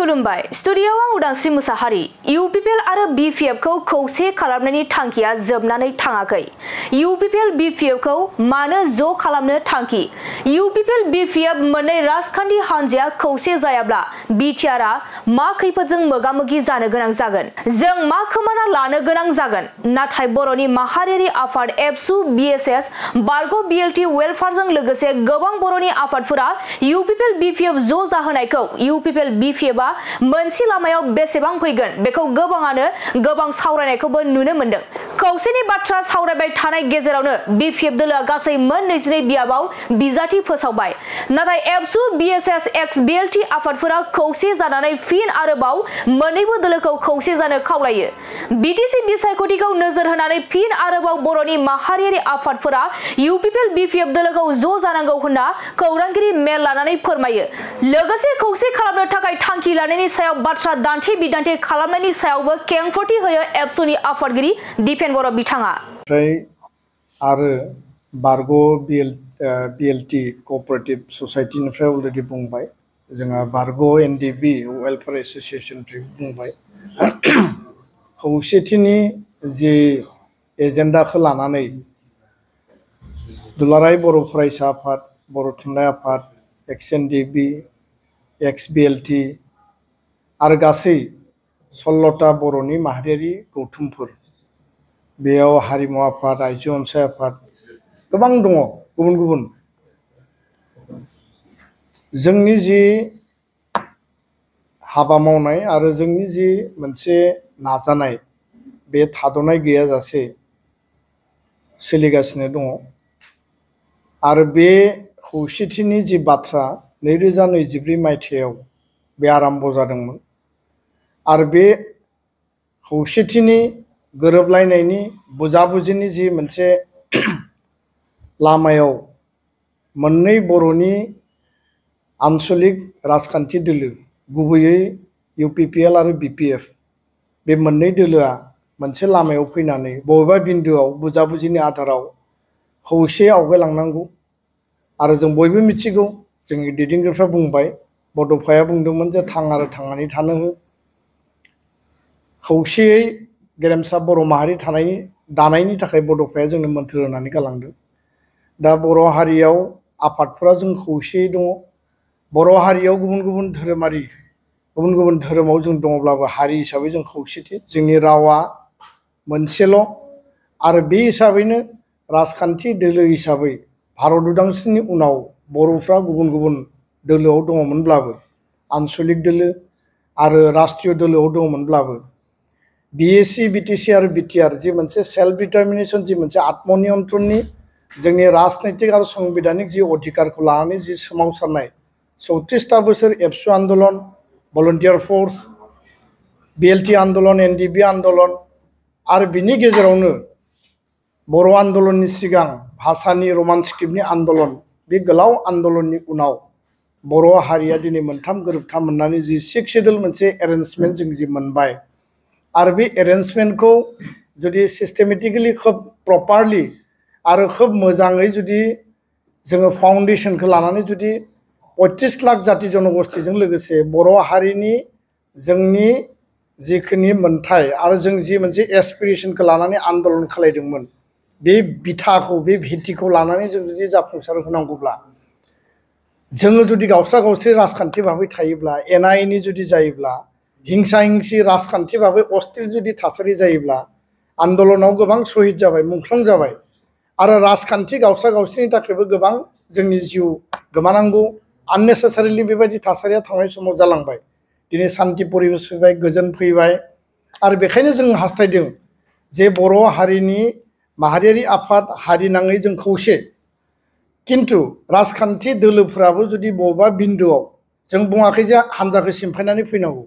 खुलुमबाय स्टुडियोआव उदांस्रि मुसाहारि इउपिपिएल आरो बिपिएफ खौ खौसे खालामनायनि थांखिया जोबनानै थाङाखै। इउपिपिएल बिपिएफ खौ मानो ज' खालामनो थांखि? इउपिपिएल बिपिएफ मोननै राजखान्थि हान्जाया खौसे जायाब्ला बिटिआरआ मा खैफोदजों मोगा-मोगि जानो गोनां जागोन? जों मा खोमाना लानो गोनां जागोन? नाथाय बर'नि माहारियारि आफाद एबसु बिएसएस बारग' बिएलटि वेलफेयारजों लोगोसे गोबां बर'नि आफादफोरा इउपिपिएल बिपिएफ ज' जाहोनायखौ इउपिपिएल बिपिएफआ मोनसे लामायाव बेसेबां फैगोन बेखौ गोबां सावरायनायखौबो नुनो मोन्दों। खौसेनि बाथ्रा सावरायबाय थानाय गेजेरावनो बिपिएफ दोलोआ गासै मोन 22 बियाबाव बिजाथि फोसावबाय। नाथाय एबसु बिएसएस एक्स बिएलटि आफादफोरा खौसे जानानै फिन आरोबाव मोननैबो दोलोखौ खौसे जानो खावलायो। बिटिसि बिसायख'थिखौ नोजोर होनानै फिन आरोबाव बर'नि माहारियारि आफादफोरा इउपिपिएल बिपिएफ दोलोखौ ज' जानांगौ होनना खौरांगिरि मेल लानानै फोरमायो। लोगोसे खौसे खालामनो थाखाय थांखि लानायनि सायाव बाथ्रा दान्थे-बिदान्थे खालामनायनि सायावबो खेंफोरथि होयो एबसुनि आफादगिरि दिपेन बर' बिथाङा। आरो बारग' बिएलटि कअपारेटिभ ससाइटिनिफ्राय अलरेडि बुंबाय, जोंहा बारग' एनडिबि वेलफेयार एस'सिएशननिफ्राय बुंबाय। खौसेथिनि जि एजेन्डाखौ लानानै दुलाराय बर' फरायसा आफाद, बर' थुनलाइ आफाद, एक्स एनडिबि, एक्स बिएलटि आरो गासै 16टा बर'नि माहारियारि गौथुमफोर, बेयाव हारिमु आफाद, आइजो अनसाय आफाद गोबां दङ गुबुन गुबुन। जोंनि जि हाबा मावनाय आरो जोंनि जि मोनसे नाजानाय बे थाद'नाय गैयाजासे सोलिगासिनो दङ। आरो बे खौसेथिनि जि बाथ्रा 2024 मायथाइयाव बे आराम्भ जादोंमोन आरो बे खौसेथिनि गोरोबलायनायनि बुजाबुजिनि जि मोनसे लामायाव मोननै बर'नि आन्चलिक राजखान्थि दोलो, गुबैयै इउपिपिएल आरो बिपिएफ, बे मोननै दोलोआ मोनसे लामायाव फैनानै बबेबा बिन्दोआव बुजाबुजिनि आधाराव खौसे आवगायलांनांगौ। आरो जों बयबो मिथिगौ, जोंनि दैदेनगिरिफ्रा बुंबाय, बड'फाया बुंदोंमोन जे थां आरो थांनानै थानो हो। खौसेयै गेरेमसा बर' माहारि दानायनि थाखाय बड'फाया जोंनो मोन्थोर होनानै गालांदों। दा बर' हारियाव आफादफोरा जों खौसेयै दङ। बर' हारियाव गुबुन गुबुन धोरोमाव जों दङब्लाबो हारि हिसाबै जों खौसेथि, जोंनि रावा मोनसेल'। आरो बे हिसाबैनो राजखान्थि दोलो हिसाबै भारत उदांस्रिनि उनाव बर'फ्रा गुबुन गुबुन दोलोआव दङमोनब्लाबो, आन्चलिक दोलो आरो राष्ट्रीय दोलोआव दङमोनब्लाबो, बिएसि बिटिसि आरो बिटिआर जि मोनसे सेल्फ डिटारमिनेशन, जि मोनसे आत्मनियन्त्रणनि जोंनि राजनैतिक आरो संबिधानिक जि अधिकारखौ लानानै जि सोमावसारनाय 34टा बोसोर एबसु आन्दलन, भलन्टियार फर्स, बिएलटि आन्दलन, एनडिबि आन्दलन आरो बिनि गेजेरावनो बर' आन्दलननि सिगां भाषानि रमान स्क्रिप्टनि आन्दलन, बे गोलाव आन्दलननि उनाव बर' हारिया दिनै मोनथाम गोरोबथा मोननानै जि 6 शेड्युल मोनसे एरेन्जमेन्ट जों जि मोनबाय। आरो बे एरेन्जमेन्टखौ जुदि सिस्टेमेटिकेलि खोब प्रपारलि आरो खोब मोजाङै जुदि जोङो फाउन्डेसनखौ लानानै जुदि 35 लाख जाति जनगोष्ठीजों लोगोसे बर' हारिनि जोंनि जिखिनि मोन्थाय आरो जों जि मोनसे एसपिरेसनखौ लानानै आन्दलन खालायदोंमोन, बे बिथाखौ, बे भित्तिखौ लानानै जों जुदि जाफुंसार होनांगौब्ला, जोङो जुदि गावस्रा-गावस्रि राजखान्थि भाबै थायोब्ला, एना-एनि जुदि जायोब्ला, हिंसा-हिंसि राजखान्थि भाबै अस्थिर जुदि थासारि जायोब्ला, आन्दलनाव गोबां शहीद जाबाय, मुंख्लं जाबाय आरो राजखान्थि गावस्रा-गावस्रिनि थाखायबो गोबां जोंनि जिउ गोमानांगौ आननेसेसारिलि बेबायदि थासारिया थांनाय समाव जालांबाय। दिनै सान्ति परिबेश फैबाय, गोजोन फैबाय। आरो बेखायनो जों हास्थायदों जे बर' हारिनि माहारियारि आफाद, हारि नाङै जों खौसे। किन्तु राजखान्थि दोलोफोराबो जुदि बबेबा बिन्दोआव, जों बुङाखै जे हान्जाखौ सिमफायनानै फैनांगौ,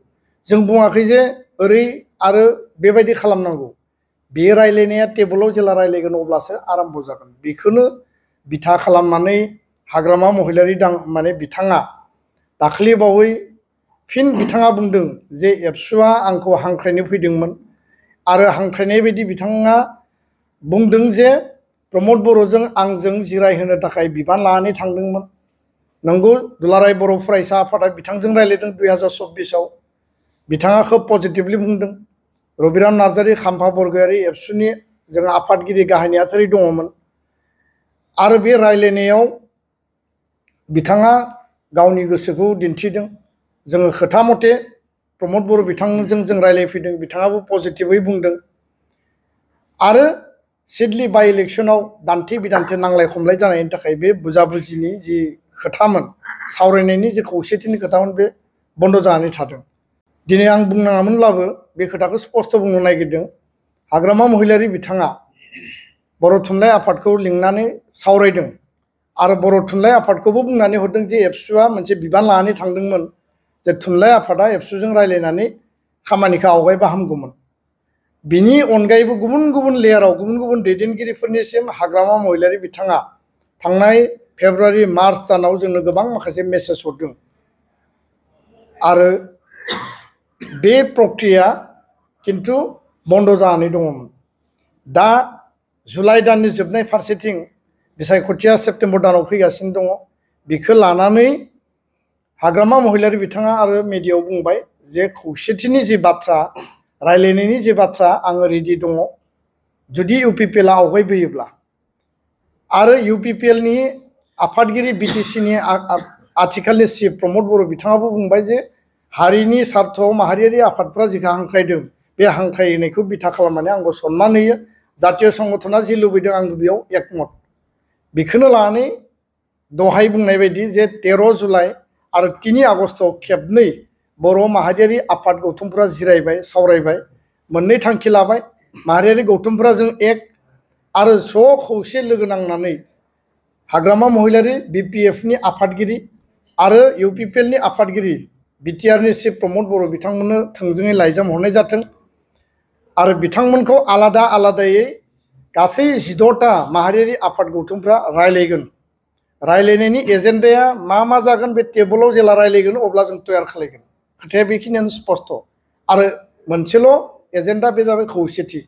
जों बुङाखै जे ओरै आरो बेबायदि खालामनांगौ। बे रायलायनाया टेबोलाव जेला रायलायगोन अब्लासो आराम्भ जागोन। बेखौनो बिथा खालामनानै हाग्रामा महिलारि बिथाङा दाखालि बावै फिन बिथाङा बुंदों जे एबसुआ आंखौ हांख्रायनो फैदोंमोन आरो हांख्रायनाय बायदि बिथाङा बुंदों जे प्रमद बर'जों आंजों जिरायहोनो थाखाय बिबान लानानै थांदोंमोन। नंगौ, दुलाराय बर' फरायसा आफादा बिथांजों रायलायदों 2024आव। बिथाङा खोब पजिटिभलि बुंदों। रबिराम नार्जारी खाम्फा बरगयारी एबसुनि जों आफादगिरि गाहाय नेहाथारि दङमोन आरो बे रायलायनायाव बिथाङा गावनि गोसोखौ दिन्थिदों। जोङो खोथा मथे प्रमद बर' बिथांजों जों रायलायफैदों, बिथाङाबो पजिटिभै बुंदों आरो सिडली बाइ इलेक्शनाव दान्थे बिदान्थे नांलाय खमलाय जानायनि थाखाय बे बुजाबुजिनि जि खोथामोन, सावरायनायनि जे खौसेथिनि खोथामोन, बे बन्द जानानै थादों। दिनै आं बुंनाङामोनब्लाबो बे खोथाखौ स्पष्ट बुंनो नागिरदों। हाग्रामा महिलारी बिथाङा बर' थुनलाइ आफादखौ लिंनानै सावरायदों आरो बर' थुनलाइ आफादखौबो बुंनानै हरदों जे एबसुआ मोनसे बिबान लानानै थांदोंमोन जे थुनलाइ आफादा एबसुजों रायलायनानै खामानिखौ आवगायबा हामगौमोन। बिनि अनगायैबो गुबुन गुबुन लेयाराव गुबुन गुबुन दैदेनगिरिफोरनिसिम हाग्रामा महिलारी बिथाङा थांनाय फेब्रुवारि मार्च दानाव जोंनो गोबां माखासे मेसेज हरदों आरो बे प्रक्रिया किन्तु बन्द जानानै दङमोन। दा जुलाइ दाननि जोबनाय फारसेथिं बिसायख'थिया सेप्तेम्बर दानाव फैगासिनो दङ। बेखौ लानानै हाग्रामा महिलारी बिथाङा आरो मिडियायाव बुंबाय जे खौसेथिनि जि बाथ्रा, रायलायनायनि जि बाथ्रा, आङो रेडि दङ जुदि इउपिपिएलआ आवगायबोयोब्ला। आरो इउपिपिएलनि आफादगिरि बिटिसिनि आथिखालनि चिफ प्रमद बर' बिथाङाबो बुंबाय जे हारिनि सार्थआव माहारियारि आफादफ्रा जिखौ हांख्रायदों बे हांख्रायनायखौ बिथा खालामनानै आंखौ सनमान होयो। जातीय संगठना जि लुबैदों आं बेयाव एकमत। बेखौनो लानानै दहाय बुंनाय बायदि जे 13 जुलाइ आरो 3 आगस्टआव खेबनै बर' माहारियारि आफाद गौथुमफोरा जिरायबाय, सावरायबाय, मोननै थांखि लाबाय। माहारियारि गौथुमफोरा जों एक आरो ज' खौसे लोगो नांनानै हाग्रामा महिलारी बिपिएफनि आफादगिरि आरो इउपिपिएलनि आफादगिरि बिटिआरनि चिफ प्रमद बर' बिथांमोननो थोंजोङै लाइजाम हरनाय जाथों आरो बिथांमोनखौ आलादा आलादायै गासै 16टा माहारियारि आफाद गौथुमफ्रा रायलायगोन। रायलायनायनि एजेन्डाया मा जागोन बे टेबोलाव जेला रायलायगोन अब्ला जों तयार खालामगोन। खोथाया बेखिनियानो स्पष्ट आरो मोनसेल' एजेन्डा, बे जाबाय खौसेथि।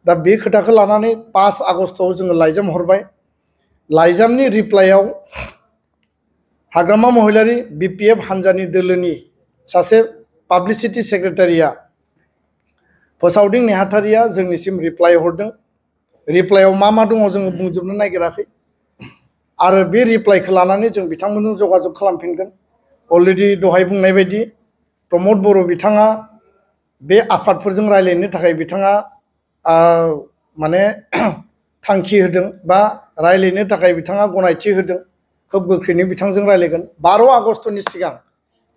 दा बे खोथाखौ लानानै 5 आगस्टआव जोङो लाइजाम हरबाय। लाइजामनि रिप्लायाव हाग्रामा महिलारी बिपिएफ हान्जानि दोलोनि सासे पाब्लिसिटि सेक्रेटारिया फोसावदिं नेहाथारिया जोंनिसिम रिप्लाय हरदों। रिप्लायाव मा दङ जोङो बुंजोबनो नागिराखै आरो बे रिप्लायखौ लानानै जों बिथांमोनजों जगाजग खालामफिनगोन। अलरेडि दहाय बुंनाय बायदि प्रमद बर' बिथाङा बे आफादफोरजों रायलायनो थाखाय बिथाङा माने थांखि होदों बा रायलायनो थाखाय बिथाङा गनायथि होदों। खोब गोख्रैनो बिथांजों रायलायगोन। 12 आगस्टनि सिगां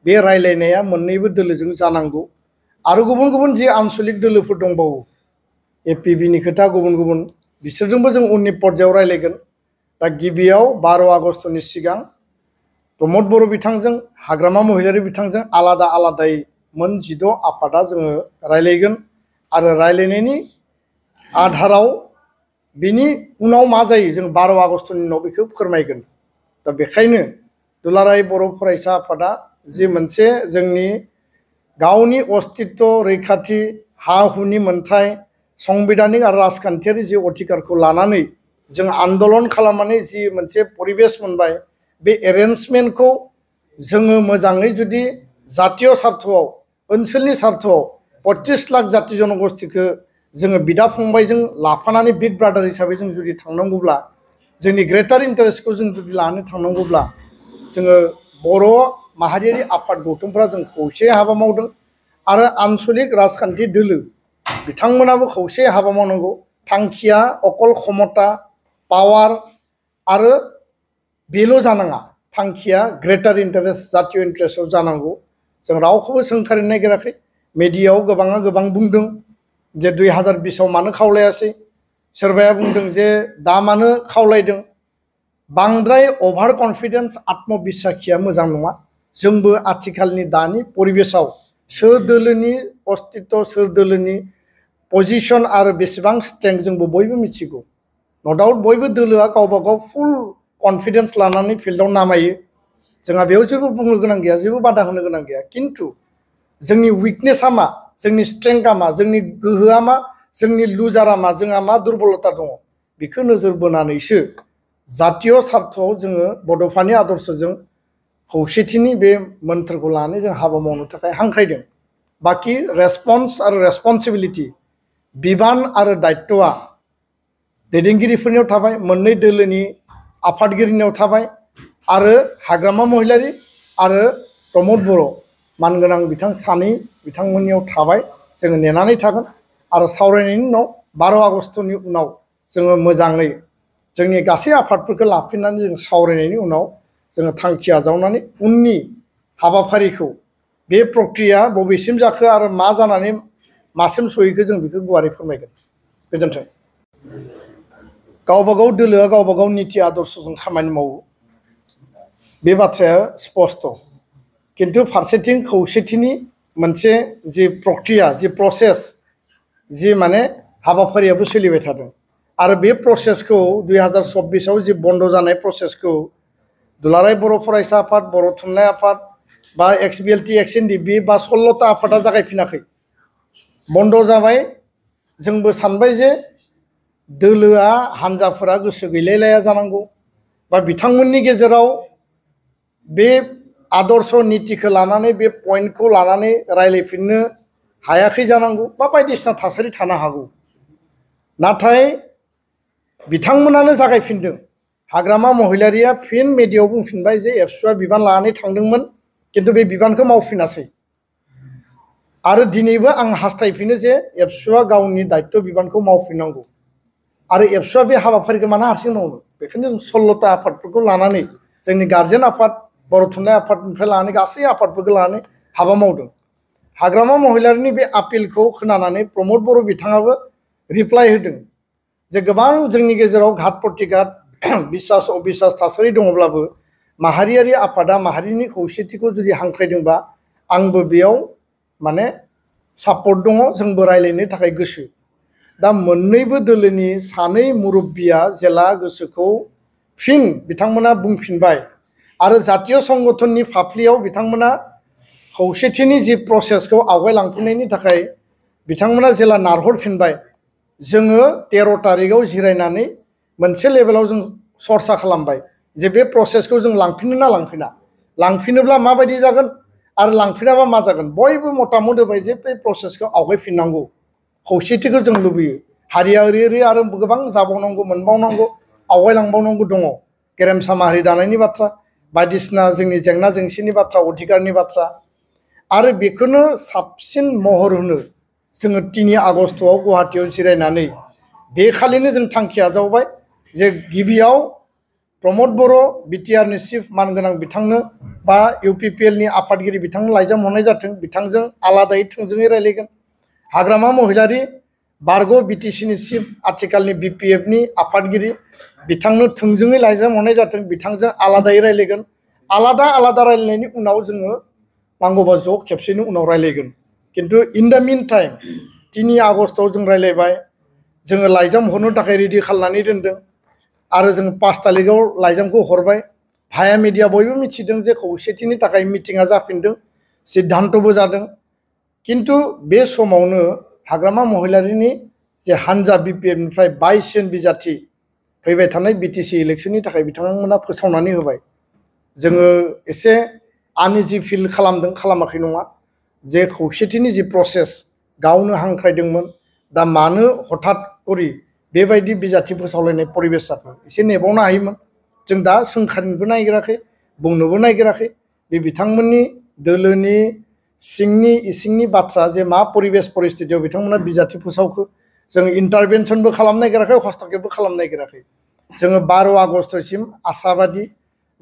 बे रायलायनाया मोन्नैबो दोलोजों जानांगौ आरो गुबुन गुबुन जि आनसलिक दोलोफोर दंबावो, एपिबिनि खोथा गुबुन गुबुन, बिसोरजोंबो जों उननि पर्यायाव रायलायगोन। दा गिबियाव 12 आगस्टनि सिगां प्रमद बर' बिथांजों हाग्रामा महिलारी बिथांजों आलादा आलादायै मोन 16 आफादा जोङो रायलायगोन आरो रायलायनायनि आधाराव बिनि उनाव मा जायो जों 12 आगस्टनि उनाव बेखौ फोरमायगोन। दा बेखायनो दुलाराय बर' फरायसा आफादा जि मोनसे जोंनि गावनि अस्तित्व रैखाथि, हा हुनि मोनथाय, संबिधानिक आरो राजखान्थियारि जि अधिकारखौ लानानै जों आन्दलन खालामनानै जि मोनसे परिबेस मोनबाय, बे एरेन्जमेन्टखौ जोङो मोजाङै जुदि जातीय सार्थआव, ओनसोलनि सार्थआव 25 लाख जाति जनगोष्ठीखौ जोङो बिदा फंबायजों लाफानानै बिग ब्रादार हिसाबै जों जुदि थांनांगौब्ला, जोंनि ग्रेटार इन्टारेस्टखौ जों जुदि लानो थांनांगौब्ला, जोङो बर' माहारियारि आफाद गौथुमफ्रा जों खौसे हाबा मावदों आरो आनसलिक राजखान्थि दोलो बिथांमोनाबो खौसे हाबा मावनांगौ। थांखिया अकल क्षमता, पावार आरो बेल' जानाङा, थांखिया ग्रेटार इन्टारेस्ट, जातीय इन्टारेस्टआव जानांगौ। जों रावखौबो सोंखारिनो नागिराखै। मिडियायाव गोबाङा गोबां बुंदों जे 2020आव मानो खावलायासै, सोरबाया बुंदों जे दा मानो खावलायदों। बांद्राय अभार कन्फिडेन्स, आत्मबिस्साखिया मोजां नङा। जोंबो आथिखालनि दानि परिबेसाव सोर दोलोनि अस्तित्व, सोर दोलोनि पजिशन आरो बेसेबां स्ट्रेंथ जोंबो बयबो मिथिगौ। न' डाउट बयबो दोलोआ गावबा गाव फुल कन्फिडेन्स लानानै फिल्डआव नामायो। जोंहा बेयाव जेबो बुंनो गोनां गैया, जेबो बादा होनो गोनां गैया। किन्तु जोंनि उइकनेसा मा, जोंनि स्ट्रेंथआ मा, जोंनि गोहोआ मा, जोंनि लुजारा मा, जोंहा मा दुर्बलता दङ, बेखौ नोजोर बोनानैसो जातीय सार्थआव जोङो बड'फानि आदर्शजों खौसेथिनि बे मोन्थोरखौ लानानै जों हाबा मावनो थाखाय हांख्रायदों। बाकी रेसपन्स आरो रेसपन्सिबिलिटी बिबान आरो दायित्वआ दैदेनगिरिफोरनियाव थाबाय मोननै दोलोनि आफादगिरिनियाव थाबाय आरो हाग्रामा महिलारी आरो प्रमोद बर' मानगोनां बिथां सानै बिथांमोननियाव थाबाय जोङो नेनानै थागोन आरो सावरायनायनि उनाव 12 आगस्टनि उनाव जोङो मोजाङै जोंनि गासै आफादफोरखौ लाफिननानै जों सावरायनायनि उनाव जोङो थांखि आजावनानै उननि हाबाफारिखौ बे प्रक्रिया बबेसिम जाखो आरो मा जानानै मासिम सहैखो जों बेखौ गुवारै फोरमायगोन गोजोन्थों गावबागाव दोलोआ गावबागाव नीति आदर्शजों खामानि मावो बे बाथ्राया स्पष्ट किन्तु फारसेथिं खौसेथिनि मोनसे जि प्रक्रिया जि प्रसेस जि माने हाबाफारियाबो सोलिबाय थादों आरो बे प्रसेसखौ 2024 आव जि बन्द जानाय प्रसेसखौ दुलाराय बर' फरायसा आफाद बर' थुनलाइ आफाद बा XBLT XNDB बा 16ता आफादा जागायफिनाखै बन्द जाबाय जोंबो सानबाय जे दोलोआ हान्जाफोरा गोसो गैलायलाया जानांगौ बा बिथांमोननि गेजेराव बे आदर्श नीतिखौ लानानै बे पइन्टखौ लानानै रायलायफिननो हायाखै जानांगौ बा बायदिसिना थासारि थानो हागौ नाथाय बिथांमोनानो जागायफिनदों हाग्रामा महिलारीया फिन मेडियायाव बुंफिनबाय जे एबसुआ बिबान लानानै थांदोंमोन किन्तु बे बिबानखौ मावफिनासै आरो दिनैबो आं हास्थायफिनो जे एबसुआ गावनि दायित्व बिबानखौ मावफिननांगौ आरो एबसुआ बे हाबाफारिखौ मानो हारसिं मावनो बेखायनो 16ता आफादफोरखौ लानानै जोंनि गार्जेन आफाद बर' थुनलाइ आफादनिफ्राय लानानै गासै आफादफोरखौ लानानै हाबा मावदों हाग्रामा महिलारीनि बे आपिलखौ खोनानानै प्रमोद बर' बिथाङाबो रिप्लाइ होदों जे गोबां जोंनि गेजेराव घात प्रतिघात बिसास अबिसास थासारि दङब्लाबो माहारियारि आफादा माहारिनि खौसेथिखौ जुदि हांख्रायदोंबा आंबो बेयाव माने सापर्ट दङ जोंबो रायलायनो थाखाय गोसो दा मोननैबो दोलोनि सानै मुरब्बिया जेला गोसोखौ फिन बिथांमोना बुंफिनबाय आरो जातीय संगठननि फाफ्लियाव बिथांमोना खौसेथिनि जि प्रसेसखौ आवगायलांफिननायनि थाखाय बिथांमोना जेला नारहरफिनबाय जोङो 13 तारिखआव जिरायनानै मोनसे लेभेलाव जों सरसा खालामबाय जे बे प्रसेसखौ जों लांफिनो ना लांफिना लांफिनोब्ला माबायदि जागोन आरो लांफिनाबा मा जागोन बयबो मतामत होबाय जे बे प्रसेसखौ आवगायफिननांगौ खौसेथिखौ जों लुबैयो हारिया ओरै आरो गोबां जाबावनांगौ मोनबावनांगौ आवगायलांबावनांगौ दङ गेरेमसा माहारि दानायनि बाथ्रा बायदिसिना जोंनि जेंना जेंसिनि बाथ्रा अधिकारनि बाथ्रा आरो बेखौनो साबसिन महर होनो जोङो 3 आगस्टआव गुवाहाटीयाव जिरायनानै बे खालिनो जों थांखि आजावबाय जे गिबियाव प्रमोद बर' बिटिआरनि चिफ मानगोनां बिथांनो बा UPPLनि आफादगिरि बिथांनो लाइजाम हरनाय जाथों बिथांजों आलादायै थोंजोङै रायलायगोन हाग्रामा महिलारी बारग' BTCनि चिफ आथिखालनि BPFनि आफादगिरि बिथांनो थोंजोङै लाइजाम हरनाय जाथों बिथांजों आलादायै रायलायगोन आलादा आलादा रायलायनायनि उनाव जोङो नांगौबा ज' खेबसेनि उनाव रायलायगोन किन्तु इन द मिन टाइम 3 आगस्टआव जों रायलायबाय जोङो लाइजाम हरनो थाखाय रेडि खालामनानै दोनदों आरो जों 5 तारिखआव लाइजामखौ हरबाय भाया मिडिया बयबो मिथिदों जे खौसेथिनि थाखाय मिटिङा जाफिनदों सिद्धान्तबो जादों किन्तु बे समावनो हाग्रामा महिलारीनि जे हान्जा BPFनिफ्राय 22 जन बिजाथि फैबाय थानाय BTC इलेक्शननि थाखाय बिथांमोना फोसावनानै होबाय जोङो एसे आनइजि फिल खालामदों खालामाखै नङा जे खौसेथिनि जि प्रसेस गावनो हांख्रायदोंमोन दा मानो हठात करि बेबायदि बिजाथि फोसावलायनाय परिबेस जाखो एसे नेबावनो हायोमोन जों दा सोंखारिनोबो नागिराखै बुंनोबो नागिराखै बे बिथांमोननि दोलोनि सिंनि इसिंनि बाथ्रा जे मा परिबेस परिस्थितियाव बिथांमोना बिजाथि फोसावखो जों इन्टारभेनसनबो खालामनो नागिराखै हस्तक्षेपबो खालामनो नागिराखै जोङो 12 आगस्टसिम आशाबादि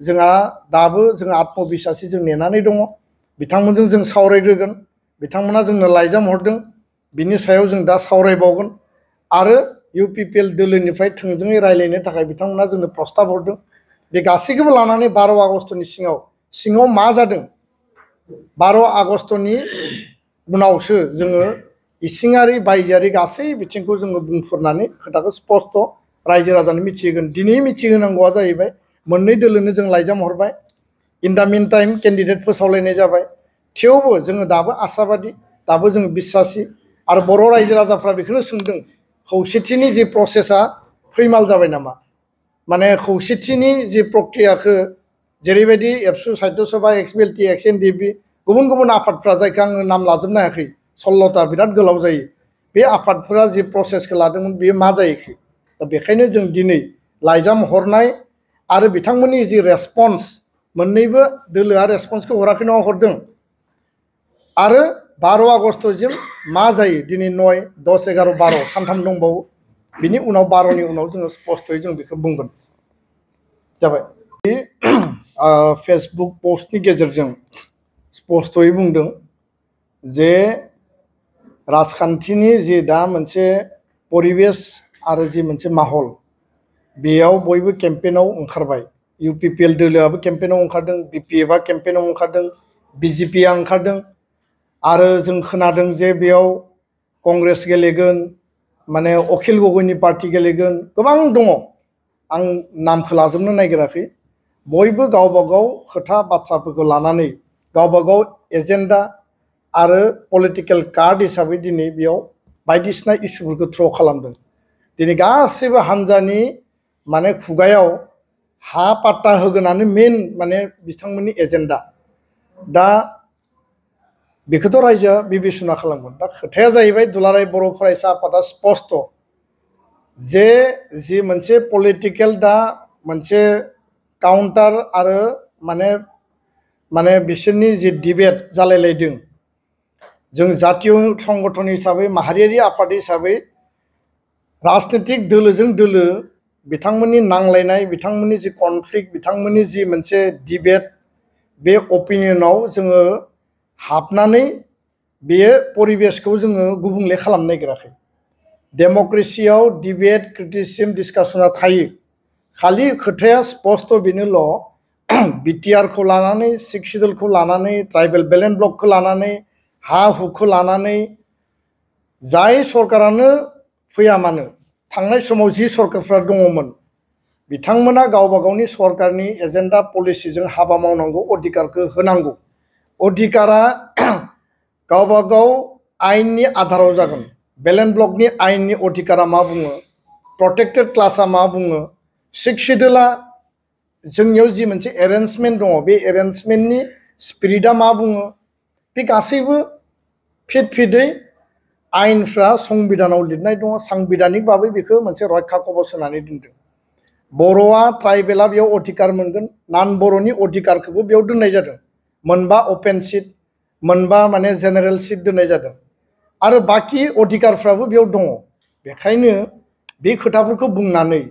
जोंहा दाबो जों आत्मबिश्वासि जों नेनानै दङ बिथांमोनजों जों सावरायग्रोगोन बिथांमोना जोंनो लाइजाम हरदों बिनि सायाव जों दा सावरायबावगोन आरो UPPL दोलोनिफ्राय थोंजोङै रायलायनो थाखाय बिथांमोना जोंनो प्रस्ताब हरदों बे गासैखौबो लानानै 12 आगस्टनि सिङाव मा जादों 12 आगस्टनि उनावसो जोङो इसिङारि बायजोआरि गासै बिथिंखौ जोङो बुंफोरनानै खोथाखौ स्पष्ट रायजो राजानो मिथिहोगोन दिनै मिथिहोनांगौआ जाहैबाय मोननै दोलोनो जों लाइजाम हरबाय इन द मिन टाइम केन्डिडेट फोसावलायनाय जाबाय थेवबो जोङो दाबो आशाबादि दाबो जों बिश्वासि आरो बर' रायजो राजाफ्रा बेखौनो सोंदों खौसेथिनि जि प्रसेसा फैमाल जाबाय नामा माने खौसेथिनि जि प्रक्रियाखौ जेरैबायदि एबसु साहित्य सभा XBLT XNDB गुबुन गुबुन आफादफ्रा जायखौ आङो नाम लाजोबनो हायाखै 16ता बिराद गोलाव जायो बे आफादफोरा जि प्रसेसखौ लादोंमोन बेयो मा जायाखै दा बेखायनो जों दिनै लाइजाम हरनाय आरो बिथांमोननि जि रेसपन्स मोननैबो दोलोआ रेसपन्सखौ हराखै नङा हरदों आरो 12 आगस्तसिम मा जायो दिनै 9, 10, 11, 12 सानथाम दंबावो बिनि उनाव 12 नि उनाव जोङो स्पष्टयै जों बेखौ बुंगोन जाबाय बे फेसबुक पस्टनि गेजेरजों स्पष्टयै बुंदों जे राजखान्थिनि जि दा मोनसे परिबेस आरो जि मोनसे माहल बेयाव बयबो केम्पेइनाव ओंखारबाय इउपिपिएल दोलोआबो केम्पेइनाव ओंखारदों बिपिएफआ केम्पेइनाव ओंखारदों बिजेपिआ ओंखारदों आरो जों खोनादों जे बेयाव कंग्रेस गेलेगोन माने अखिल गगैनि पार्टी गेलेगोन गोबां दङ आं नामखौ लाजोबनो नागिराखै बयबो गावबा गाव खोथा बाथ्राफोरखौ लानानै गावबा गाव एजेन्डा आरो पलिटिकल कार्ड हिसाबै दिनै बेयाव बायदिसिना इस्युफोरखौ थ्र' खालामदों दिनै गासैबो हान्जानि माने खुगायाव हा पाट्टा होगोनानो मेन माने बिथांमोननि एजेन्डा दा बेखौथ' रायजोआ बिबेचना खालामगोन दा खोथाया जाहैबाय दुलाराय बर' फरायसा आफादा स्पष्ट जे जि मोनसे पलिटिकेल दा मोनसे काउन्टार आरो माने बिसोरनि जि डिबेट जालायलायदों जों जातीय संगठन हिसाबै माहारियारि आफाद हिसाबै राजनीतिक दोलोजों दोलो बिथांमोननि नांलायनाय बिथांमोननि जि कनफ्लिक्ट बिथांमोननि जि मोनसे डिबेट बे अपिनियनाव जोङो हाबनानै बे परिबेसखौ जोङो गुबुंले खालामनो नागिराखै डेम'क्रेसियाव डिबेट क्रिटिसिजम डिसकासना थायो खालि खोथाया स्पष्ट बेनोल' बिटिआरखौ लानानै 6 सिडुलखौ लानानै ट्राइबेल बेलेन्स ब्लकखौ लानानै हा हुखौ लानानै जाय सरकारानो फैया मानो थांनाय समाव जि सरकारफ्रा दङमोन बिथांमोना गावबा गावनि सरकारनि एजेन्डा पलिसिजों हाबा मावनांगौ अधिकारखौ होनांगौ अधिकारा गावबा गाव आयेननि आधाराव जागोन बेलेन्स ब्लकनि आयेननि अधिकारा मा बुङो प्रटेक्टेड क्लासआ मा बुङो 6 सिडुलआ जोंनियाव जि मोनसे एरेन्जमेन्ट दङ बे एरेन्जमेन्टनि स्पिरिटआ मा बुङो बे गासैबो फिदै आयेनफ्रा संबिधानाव लिरनाय दङ सांबिधानिक भाबै बेखौ मोनसे रैखा कवच होनानै दोनदों बर'आ ट्राइबेला बेयाव अधिकार मोनगोन नान बर'नि अधिकारखौबो बेयाव दोननाय जादों मोनबा अपेन सिट मोनबा माने जेनेरेल सिट दोननाय जादों आरो बाकी अधिकारफ्राबो बेयाव दङ बेखायनो बे खोथाफोरखौ बुंनानै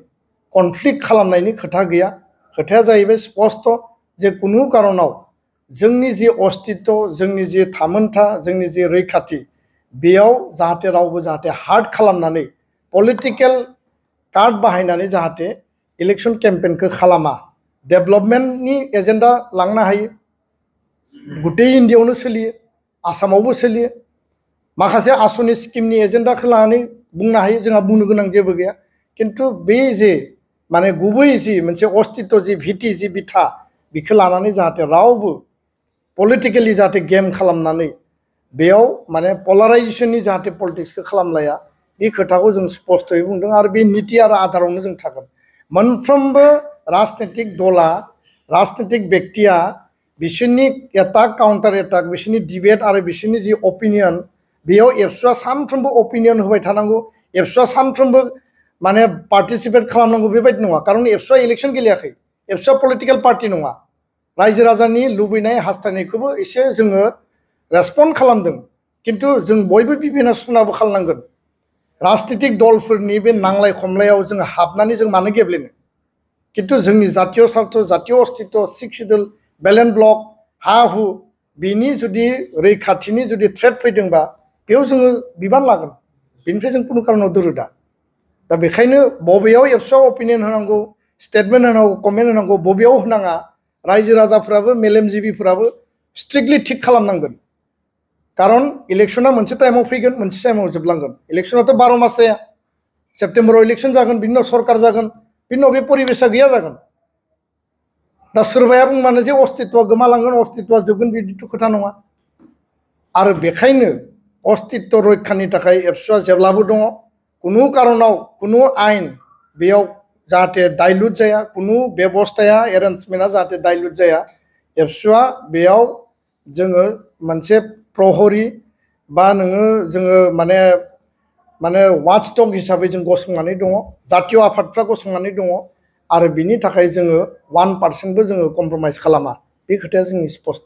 कनफ्लिक्ट खालामनायनि खोथा गैया खोथाया जाहैबाय स्पष्ट जे कुनु कारनाव जोंनि जि अस्तित्व जोंनि जि थामोनथा जोंनि जि रैखाथि बेयाव जाहाथे रावबो जाहाथे हार्ड खालामनानै पलिटिकल कार्ड बाहायनानै जाहाथे इलेक्शन केम्पेइनखौ खालामा डेभेलपमेन्टनि एजेन्डा लांनो हायो गुटेइ इन्डियायावनो सोलियो आसामावबो सोलियो माखासे आसनि स्किमनि एजेन्डाखौ लानानै बुंनो हायो जोंहा बुंनो गोनां जेबो गैया किन्तु बे जे माने गुबै जि मोनसे अस्तित्व जि भिटि जि बिथा बेखौ लानानै जाहाथे रावबो पलिटिकेलि जाहाथे गेम खालामनानै बेयाव माने पलाराइजेसननि जाहाथे पलिटिक्सखौ खालामलाया बे खोथाखौ जों स्पष्टयै बुंदों आरो बे नीति आरो आधारावनो जों थागोन मोनफ्रोमबो राजनीतिक दला राजनीतिक व्यक्तिया बिसोरनि एटाक काउन्टार एटाक बिसोरनि डिबेट आरो बिसोरनि जि अपिनियन बेयाव एबसुआ सानफ्रोमबो अपिनियन होबाय थानांगौ एबसुआ सानफ्रोमबो माने पार्टिसिपेट खालामनांगौ बेबायदि नङा खारन एबसुआ इलेक्शन गेलेयाखै एबसुआ पलिटिकल पार्टी नङा रायजो राजानि लुबैनाय हास्थायनायखौबो एसे जोङो रेसपन्ड खालामदों किन्तु जों बयबो बिबेचनाबो खालामनांगोन राजनीतिक दलफोरनि बे नांलाय खमलायाव जों हाबनानै जों मानो गेब्लेनो किन्तु जोंनि जातीय स्वार्थ जातीय अस्तित्व 6 सिडुल बेलेन्स ब्लक हा हु बिनि जुदि रैखाथिनि जुदि थ्रेट फैदोंबा बेयाव जोङो बिबान लागोन बेनिफ्राय जों कुनु कारनाव दोरोदा दा बेखायनो बबेयाव एबसुआ अपिनियन होनांगौ स्टेटमेन्ट होनांगौ कमेन्ट होनांगौ बबेयाव होनाङा रायजो राजाफ्राबो मेलेमजिबिफ्राबो स्ट्रिक्टलि थिक खालामनांगोन कारण इलेक्शना मोनसे टाइमाव फैगोन मोनसे टाइमाव जोबलांगोन इलेक्शनाथ' 12 मास जाया सेप्तेम्बराव इलेक्शन जागोन बिनि उनाव सरकार जागोन बिनि उनाव बे परिबेसा गैया जागोन दा सोरबाया बुंबानो जे अस्तित्वआ गोमालांगोन अस्तित्वआ जोबगोन बिदिथ' खोथा नङा आरो बेखायनो अस्तित्व रैखानि थाखाय एबसुआ जेब्लाबो दङ कुनु कारनाव कुनु आयेन बेयाव जाहाथे डाइल्युट जाया कुनु बेबस्थाया एरेन्जमेन्टआ जाहाथे डाइल्युट जाया एबसुआ बेयाव जोङो मोनसे प्रहरी बा नोङो जोङो माने माने वाचडग हिसाबै जों गसंनानै दङ जातीय आफादफ्रा गसंनानै दङ आरो बिनि थाखाय जोङो 1% बो जोङो कमप्रमाइज खालामा बे खोथाया जोंनि स्पष्ट